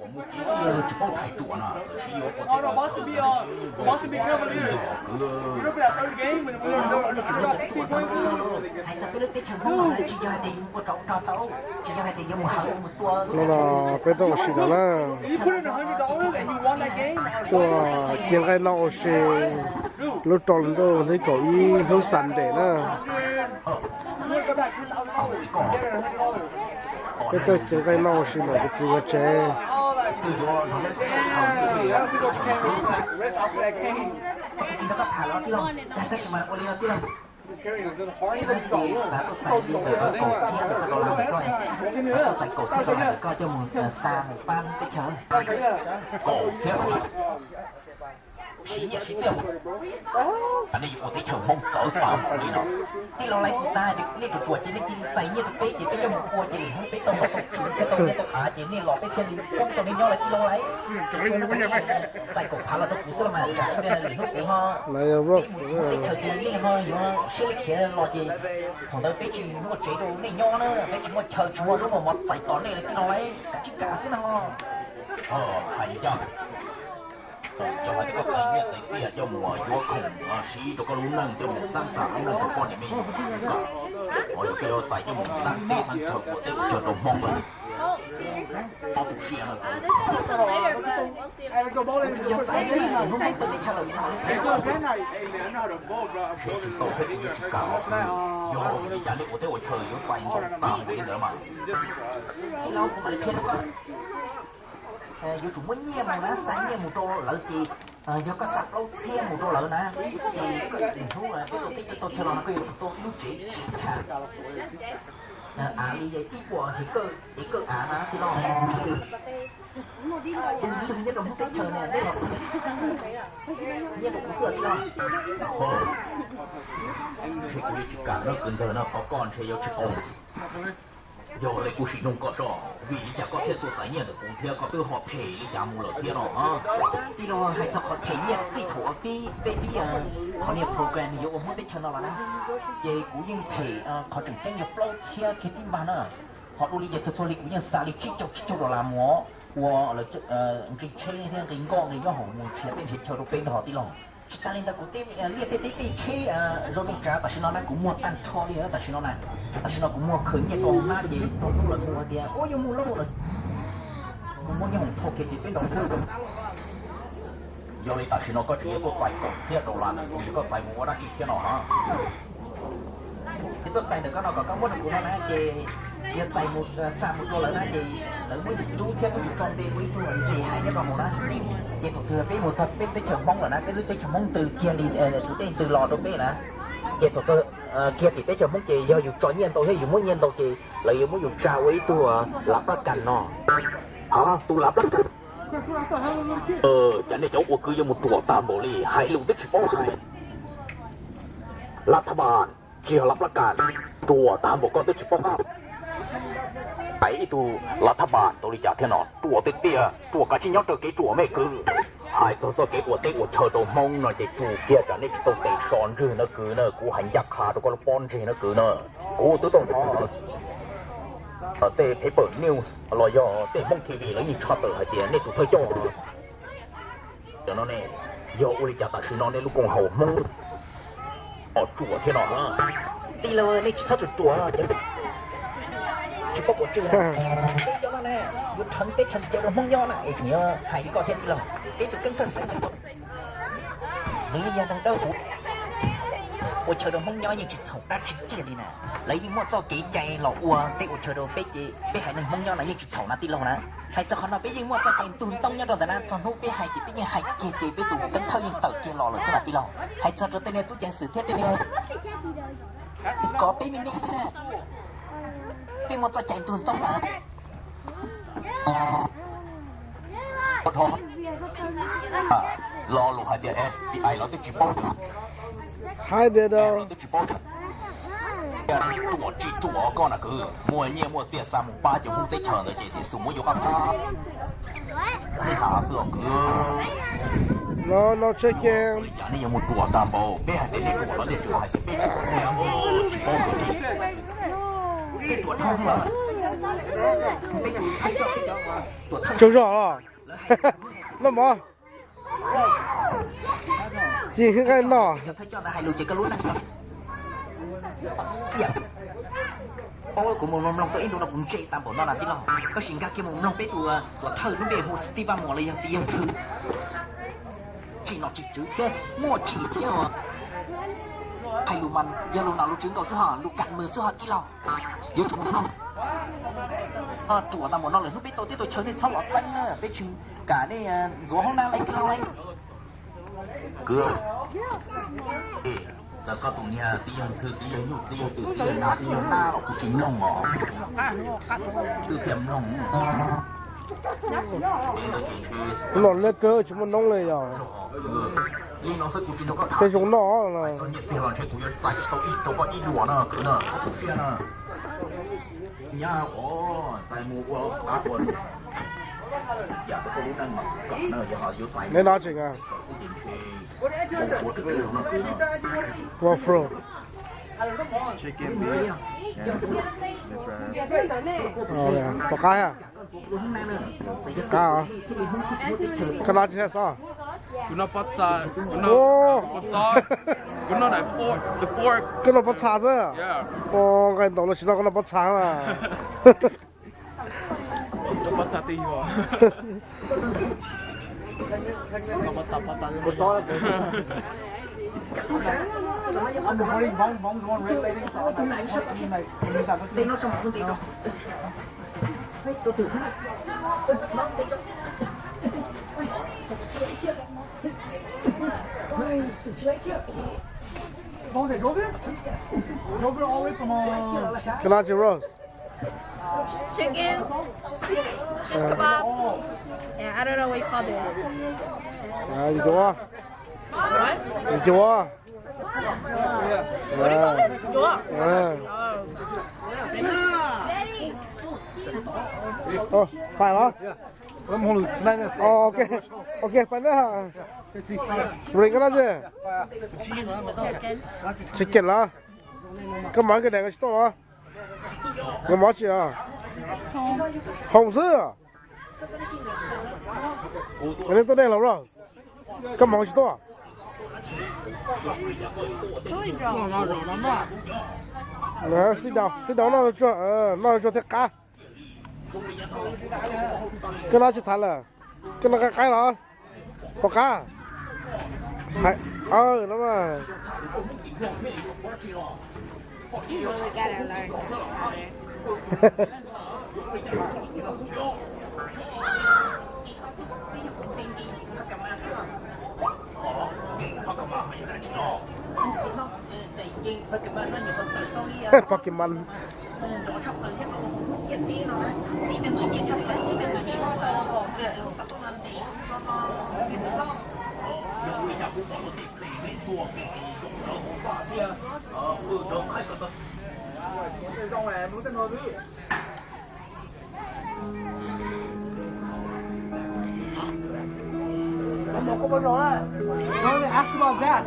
Tsis paub thaij ruam no, txawm siv yuav ua teb ua chaw, ua kwv. Hais txog peb lub teb chaws Hmoob no tsis yog hais tias yus mus ua rau rog tau, tsis yog hais tias yuav mus hawv mus tua. No los peb tuaj ua si no na, tuaj cia nqaij noj ua si lub rau hli ntuj thib kaum ib hnub Sunday na. Peb tuaj cia nqaij noj ua si ntawm kuv txiv nkawd tsev. Siv nyiaj siv txiaj mus, nej yuav ua teb chaws Hmoob txawv tag npaum li no. Tij laug Laiv, kuv xav hais tias nej tsuas tsuas ces nej cia li txais nyiaj rau peb ces peb coj mus ua ces lwm hnub peb tau mov tau tswv thiab tau nyiaj tau av ces nej los peb thiaj li pub tau nej nyob lawm tij laug Laiv. Txais kaum phav los rau kuv xwb los mas tsam lwm hnub kuv ho peb mus teb chaws ces nej ho yuav siab li khiav los ces thaum ntawd peb tsis muaj tsev rau nej nyob na, peb tsis muaj chaw tsis muaj zaub muaj mov txais tos nej lawm tij laug Laiv, kav tsij kam xwb no. Hais ncaj, yog hais tias koj txais nyiaj txais txiaj coj mus yuav khoom siv rau koj lub neej, coj mus xab xam lub neej rau poj niam me nyuam, koj yuav txais coj mus xab teb xab chaw ua teb ua chaw rau Hmoob lawm. Ob tug siab no. Tsis tau thiab kuv yuav tsis kam, yog li cas nej ua teb ua chaw yuav txais ntau tag npaum li ntawd mas. Tij laug, kuv mam li qhia rau koj. Yuav tsum muab nyiaj mus na, xa nyiaj mus rau lawv ces yog koj xa plaub txhiab mus rau lawv na, ces hnub peb tau teb tau chaw los no koj yuav tsum tau lub tsev tsis tshaj av li ib puas hev kawj, hev kawj av na tij laug. Tus nyiaj rau Hmoob teb chaws ne, nyiaj rau kuv xwb tij laug. Ntshe kuv yuav tsis kam no kwv ntxawg no, qhov koj ntshe yuav tsis qau. Yog li kuv sim nug koj tso, vim li cas koj thiaj tuaj txais nyiaj ntawm kuv thiab koj twb ho them li cas mus lawm thiab no? Tij laug, hais txog qhov them nyiaj txij thaum pib peb pib qhov niag program yuav ua Hmoob teb chaws no los na, ces kuv yeej them qhov tseem ceeb yog plaub txhiab kiag tib npag na. Ho dua li ces txhua txhua li kuv yeej xa li tsib caug tsib caug dollar mus ua lawv nqi tsheb thiab nqi nkoj nqi nyob hauv mus nrhiav teb nrhiav chaw rau peb ntag tij laug. Tsis tas li ntawd kuv tej liaj tej teb tej tsheb zoo zoo tsav tam sim no na kuv muag tag nrho li tam sim no na. Tam sim no kuv muag khwv nyiaj rau hauv hnab ces txog hnub lawv hu hais tias ua yuav mus lauj lawm, kuv muab nyob hoom thauj kiag ces peb nrog xwb. Yog li tam sim no koj tseem yuav tuaj txais kaum txhiab dollar ntawm kuv, koj txais mus ua dab tsi thiab no? Ces tuaj txais ntawm koj no kom koj muab rau kuv no na ces yog txais mus xa mus rau lawv na ces lawv muab yus rub thiab muab yus tso npe ua ib tug ntses hais nyob rau hauv na. Ces thaum twg peb mus txog peb teb chaws Hmoob lawm na, peb lub teb chaws Hmoob ntws kiag li tus dej ntws los rau peb na, ces thaum txog kiag tim teb chaws Hmoob ces yog yus tso nyiaj ntau thiab yus muab nyiaj ntau ces lawv yuav muab yus tsa ua ib tug lav plab kas no. Ha, tus lav plab kas. Cas nej cov ua kwv yuav mus ruam tag npaum li, hais lus twb tsis paub hais. Lav thab npas, tsis yog lav plab kas, ruam tag npaum koj twb tsis paub hais. Hais ib tug lav thab npas tau li cas thiab no, ruam tiag tiag, ruam kav tsij nyob raws kev ruam me kwv. Hais txog txoj kev ua teb ua chaw rau Hmoob no ces tsum kiag tsam nej tsis tau tes so ntswg na kwv na, kuv hais ncaj qha rau koj lub pob ntseg na kwv na. Kuv twb tau hnov tej Paper News los yog tej Hmoob T V lawv yeej tshaj tawm hais tias nej tus thawj coj no ne, yog ua li cas tam sim no nej lub koom haum Hmoob os ruam thiab no? Tij laug, nej tsis txhob ruam ruam, tsis paub puas tswj na. Peb cov no na, yuav rheev teb chaws cawv rau Hmoob nyob na es tseem yuav hais li koj thiab tij laug. Peb tus keeb thawj xeeb, nws yeej yog neeg dawb huv, ua chaw rau Hmoob nyob yeej tsis txhaum dab tsi kiag li na. Lawv yeej muaj txoj kev cai los ua teb ua chaw rau peb ces peb haiv neeg Hmoob nyob no yeej tsis txhaum na tij laug na. Hais txog qhov no peb yeej muaj txoj cai ntug ntoo nyob rau ntawm na, txog hnub peb hais ces peb yeej hais kiag ces peb tus keeb thawj yeej tawm kiag los lawm xwb na tij laug. Hais txog rau tej niag tub ceev xwm thiab tej niag, kov peb me me na, peb muaj txoj cai ntug ntoo na. Lo lus hais tias F B I los twb tsis paub, hais tias twb tsis paub, ruam tsis ruam koj na kwv, muaj nyiaj muaj txiaj xa mus pab cov Hmoob teb chaws ntawd ces thiaj xus muab yuav qab phab. Nej xav xwb os kwv. No no tsheb ke. Ua li cas nej yuav mus ruam tag npaum, peb hais tias nej ruam los nej tsuas hais tias peb ruam, nej tsis paub ruam li. Peb ruam dhau lawm. Tsaug zog los. Noj mov. Tsis nqaij noj. Paub kuv mus mloog tau ib ntu no kuv ntse tas npaum no na tij laug, koj sim nkag kiag mus mloog peb tus tuam thawj lub npe hu Steve Mos los yog txiv yawg Ntxhw. Tsim nom tsim tswv thiab muaj tsim thiab. Hais lus mas yog lus nom lus tswv nkaus xwb ho, lus kam mws xwb ho tij laug. Yuav tsum mus mloog. Ruam tas npaum no lawm hnub peb tau tib tug chaw nej txhob los txeeb na, peb tsis kam nej ntxuav hoob nab li tij laug li. Kwv, txawm koj tus niag txiv yawg Ntxhw, txiv yawg Nyuj, txiv yawg Twm, txiv yawg Nas, txiv yawg Nab los kuv tsis mloog os. Twb thiaj mloog. Los liab kawg tsis muaj noob li yog. Tej zoo noj. Ntshe kuv yuav txais tsis tau ib rau koj ib duam na kwv na, txhob tu siab na. Nyab os, txais mus ua qab ua lub, yam koj lub neej mas kam na, yog ho yuav txais Neb no tseem ua ua rau ua no. Ua fro. Chicken beef. Yeah. This right here. Pom qab ha. Qab os. Koj no tsis hais xov. Kuv noj pob txha. Kuv noj, kuv noj daim fork, the fork. Koj noj pob txha xwb. Yeah. Ua nqaij ntaus no tsis noj, koj noj pob txha na. Noj pob txha twb yuag. Noj pob txha, pob txha. Koj noj tsis roast? Chicken, shish kebab. Yeah, I don't know what you call this. Ncuav. What? Ncuav. What do you call it? Ncuav. Oh, pais los? Oh, ok. Ok, pais na. Ring koj no tsis? Tsis cem los? Koj mov koj daim koj tsis tuaj los? Koj mov tsis os? Hoom xwb. Koj tuaj dej los bro? Koj mov tsis tuaj? Sit down, sit down, noj tsuag, noj tsuag thiaj qab. Koj noj tsis thaiv lawm. Koj noj qaib qaib los? Pom qab. No mas. Pokemon. Ask about Zach.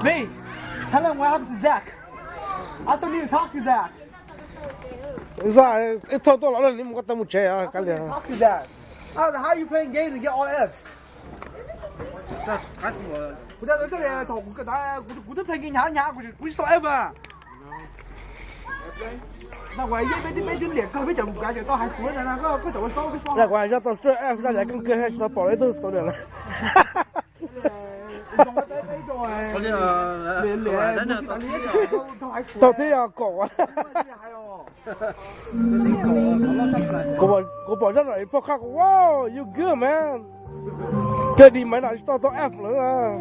Me, tell him what happened to Zach. I still need to talk to Zach. Zach, ib thaj tuaj los li mus koj tau mus tsev kab li. Talk to Zach. How, how you playing games and get all Fs? Kuv twb playing games hnyav hnyav kuv tsis tau F. Kuv hais zaj tau straight F zaj yam kawg kawg tsis tau pom ib tug tau niam lawm. Tau thiab yog kaum. Kuv pom zaj no poj khab kuv, wow, you good man. Kawg di maiv no tsis tau tau F lawm.